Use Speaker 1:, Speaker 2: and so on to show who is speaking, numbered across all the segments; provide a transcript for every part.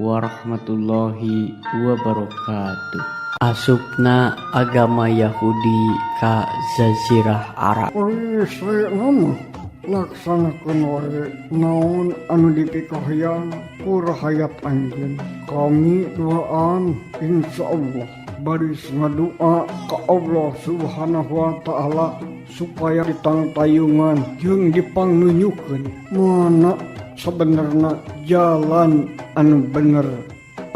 Speaker 1: warahmatullahi wabarakatuh. Asupna agama Yahudi ka Jazirah Arab.
Speaker 2: Laksanakeun wae naon anu dipikahayang ku rahayat anjeun. Kami duaan, insya Allah baris ngadua ka Allah Subhanahu wa Ta'ala supaya ditangtayungan jeung dipangnunjukeun mana sebenarnya jalan anu bener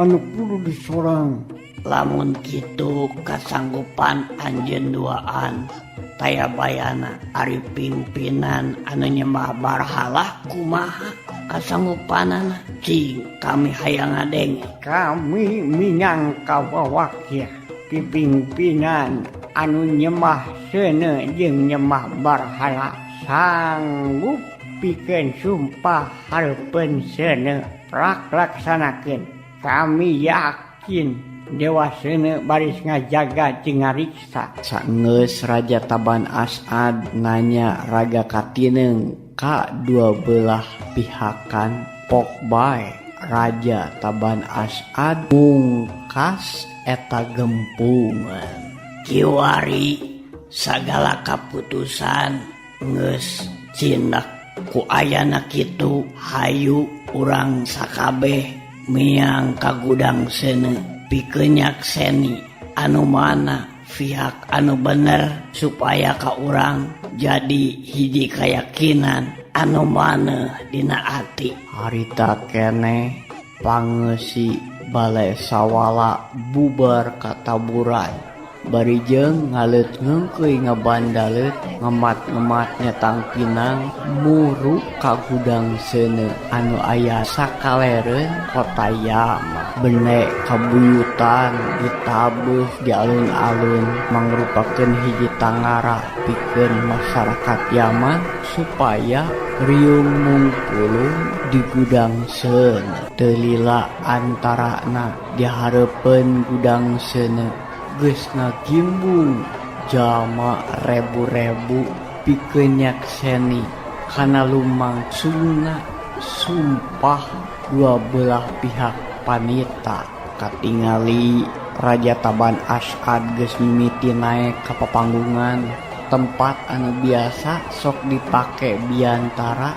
Speaker 2: anu kudu disorang.
Speaker 3: Lamun kitu kasanggupan anjeun duaan taya bayana. Ari pimpinan anu nyembah barhala kumaha kasanggupanana? Cing, kami hayang ngadenge.
Speaker 2: Kami minangka wawakil pimpinan anu nyembah seuneu jeung nyembah barhala sanggup pikeun sumpah hareupeun seuneu prak laksanakeun. Kami yakin Dewa Seuneu baris ngajaga jeung ngariksa.
Speaker 1: Saenggeus Raja Taban As'ad nanya raga katineng ka dua belah pihakan, pok bae Raja Taban As'ad mungkas eta gempungan.
Speaker 3: Kiwari sagala kaputusan geus cindak. Ku ayana kitu, hayu urang sakabeh miang ka gudang seuneu pikeun nyakseni anu mana pihak anu bener, supaya ka urang jadi hiji keyakinan anu mana dina ati.
Speaker 1: Harita keneh pangeusi Balai Sawala bubar kataburan bari jeung ngaleut ngeungkeuy ngabandaleut ngemat-ngemat nyetang pinang muru ka gudang seuneu anu aya sakalereun kota Yaman. Bene kabuyutan ditabeuh di alun-alun mangrupakeun hiji tangara pikeun masyarakat Yaman supaya riung mungpulung di gudang seuneu. Teu lila antarana di hareupeun gudang seuneu geus ngagimbung jalma rebu-rebu pikeun nyakseni kana lumangsungna sumpah dua belah pihak panita. Katingali Raja Taban As'ad geus mimiti naek ka papanggungan, tempat anu biasa sok dipake biantara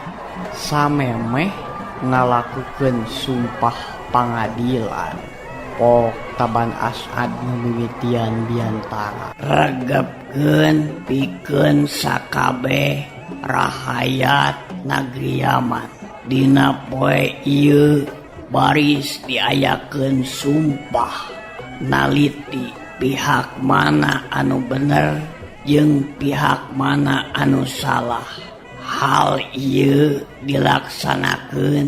Speaker 1: samemeh ngalakukeun sumpah pangadilan. Pok Taban As'ad mimitian biantara.
Speaker 3: Regepkeun pikeun sakabeh rahayat nagri Yaman. Dina poe ieu baris diayakeun sumpah naliti pihak mana anu bener jeung pihak mana anu salah. Hal ieu dilaksanakeun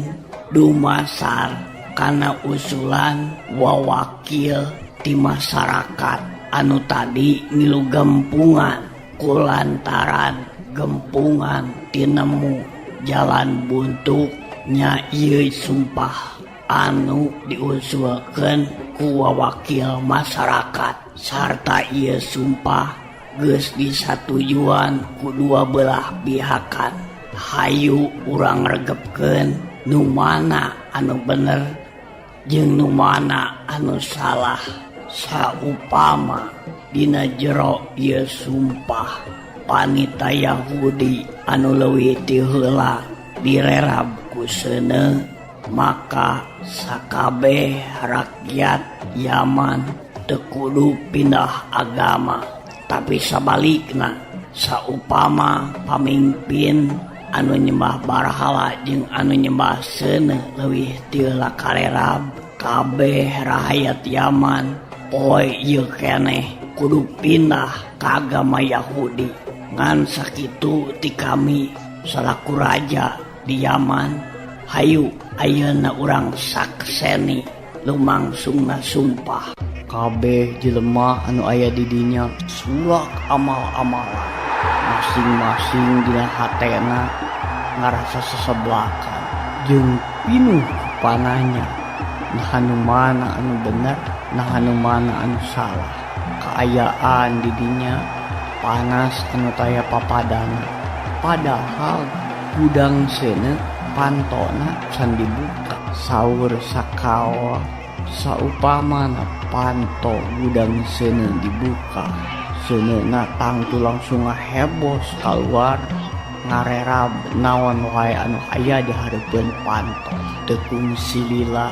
Speaker 3: dumasar kana usulan wawakil ti masyarakat anu tadi ngilu gempungan. Kulantaran gempungan tinemu jalan buntu nya ieu sumpah anu diusulkeun ku wawakil masyarakat sarta ieu sumpah geus disatujuan ku dua belah pihakan. Hayu urang regepkeun nu mana anu bener jeung nu mana anu salah. Saupama dina jero ieu sumpah panita Yahudi anu leuwih ti heula direrab ku seuneu, maka sakabeh rakyat Yaman teu kudu pindah agama. Tapi sabalikna, saupama pamimpin anu nyembah barhala jeung anu nyembah seuneu leuwih ti heula karerab, kabeh rahayat Yaman poe ieu keneh kudu pindah ka agama Yahudi. Ngan sakitu ti kami salaku raja di Yaman. Hayu ayeuna urang sakseni lumangsungna sumpah.
Speaker 1: Kabeh jelema anu aya di dinya sulak amal-amalan, masing-masing dina hatena ngarasa seseblakan jeung pinuh pananya nah anu mana anu bener, nah anu mana anu salah. Kaayaan di dinya panas anu taya papadana, padahal gudang seuneu pantona can dibuka. Saur Sakawa saupamana panto gudang seuneu dibuka seuneuna tangtu langsung ngahebos kaluar ngarerab naon wae anu aya di hareupeun panto. Teu kungsi lila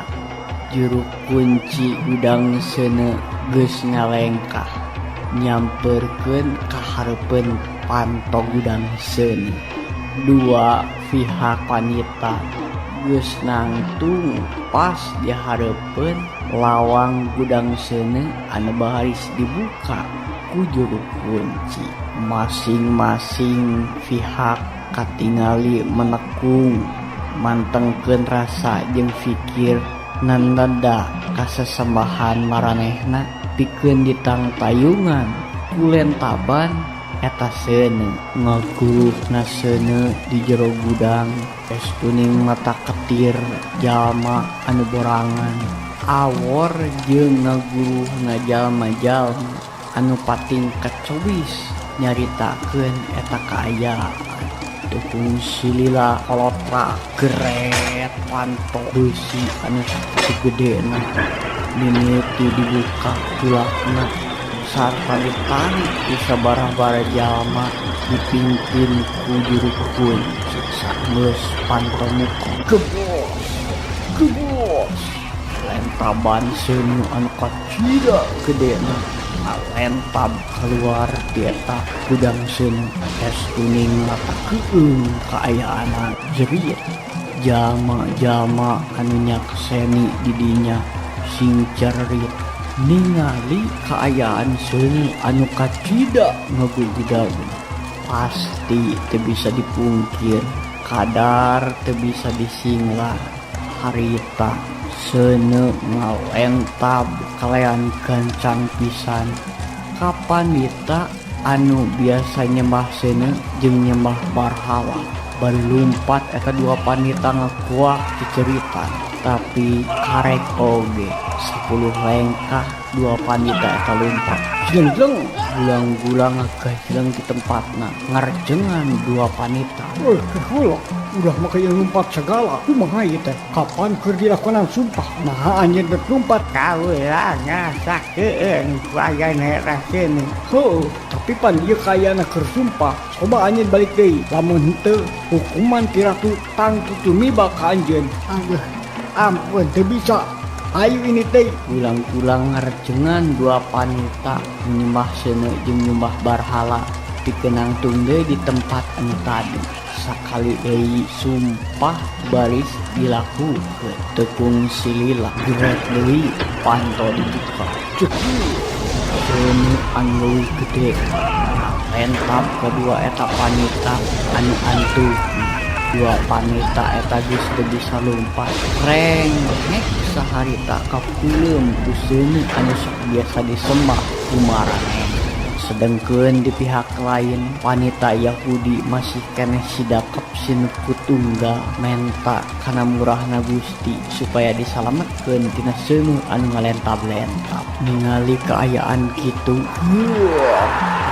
Speaker 1: juru kunci gudang seuneu geus ngalengkah nyamperkeun ka hareupeun panto gudang seuneu. Dua pihak wanita geus nangtung pas di hareupeun lawang gudang seuneu anu baris dibuka ku juru kunci. Masing-masing pihak katingali menekung mantengkeun rasa jeung fikir nanda kasesembahan maranehna pikeun ditangtayungan ku lentaban eta seuneu. Ngaguruhna seuneu di jero gudang es kuning mata ketir jalma anu borangan awor jeung ngaguruhna jalma-jalma anu pating kacewis nyaritakeun eta kaayaan. Teu kungsi lila kolotra geret panto beusi anu sakitu gedena mimiti dibuka tulakna sarta ditarik ku sabaraha jalma dipimpin ku juru kunci. Sageus panto muka gebos gebos lentaban seuneu anu kacida gedena ngalentab kaluar ti eta gudang seuneu. Es kuning mata keueung kaayaanna jerit jalma-jalma anu nyakseni di dinya sing cerit ningali kaayaan seuneu anu kacida ngagugudag. Pasti teu bisa dipungkir kadar teu bisa disinglar harita seuneu ngalentab kalayan gancang pisan. Kapanita anu biasa nyembah seuneu jeung nyembah barhala bari lumpat eta dua panita ngakuak ciceritan. Tapi karek oge 10 lengkah dua panita eta lumpat jleng-jleng gulang-gulang ngagajleng di tempatna ngarjengan dua panita.
Speaker 2: Heula udah make lumpat segala kumaha ieu teh kapan keur dilakonan sumpah naha anjeun rek lumpat kaula ngasakeun ku ayana eta seuneu. Heuh, tapi pan ieu kaayana keur sumpah coba anjeun balik deui lamun henteu hukuman ti ratu tangtu tumiba ka anjeun. Aduh ampun teu bisa ayo ini teh.
Speaker 1: Gulang-gulang ngarjengan dua panita nyembah seuneu jeung nyembah barhala dikenangtung deui di tempat anu tadi. Sakali deui sumpah baris dilakukeun teu kungsi lila geret deui panto dibuka. Seuneu anu leuwih gede ngalentab kadua eta panita anu antuk. Dua panita eta geus teu bisa lumpat rengek saharita kapulem ku seuneu anu sok biasa disembah ku maranehna. Sedengkeun di pihak lain wanita Yahudi masih keneh sidakep sinuku tunggal menta kana murahna Gusti supaya disalametkeun tina seuneu anu ngalentab-lentab. Ningali kaayaan kitu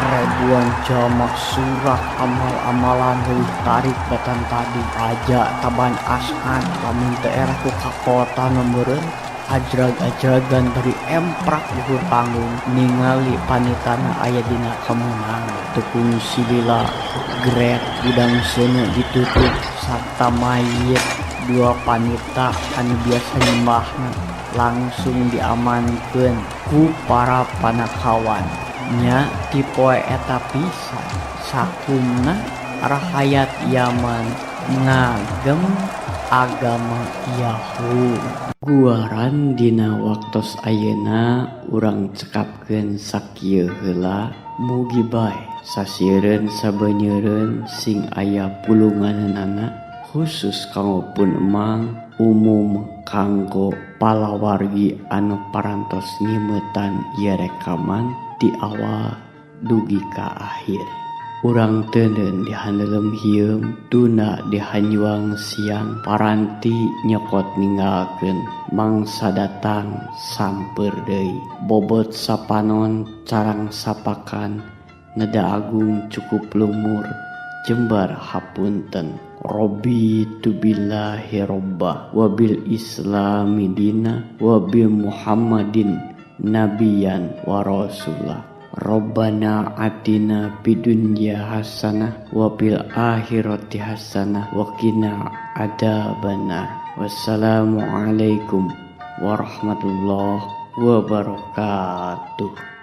Speaker 1: ribuan jalma surah amal-amalan leuwih tarik batan tadi. Raja taban askan lamun teu era ku kakotan meureun ajrag-ajragan bari emprak luhur panggung ningali panitana aya dina kameunangan. Teu kungsi lila geret gudang seuneu ditutup sarta mayit dua panita anu biasa nyembahna langsung diamankeun ku para panakawan. Nya ti poe eta pisan sakumna rahayat Yaman ngagem agama Yahudi. Guaran dina waktos ayeuna urang cekapkeun sakieu heula mugi bae sasieureun sabenyeureun sing aya pulunganana khusus kanggo pun emang umum kanggo palawargi anu parantos nyimetan ieu rekaman ti awal dugi ka akhir. Urang teuneun di handelem hieum tuna di hanjuang siang paranti nyokot ninggalkeun mangsa datang samper deui bobot sapanon carang sapakan neda agung cukup lumur jembar hapunten. Raditu billahi robba wabil islami dina wabi Muhammadin nabiyan wa rasulah. Rabbana atina fid dunya hasanah wa fil akhirati hasanah wa qina adzabannar. Wassalamualaikum warahmatullahi wabarakatuh.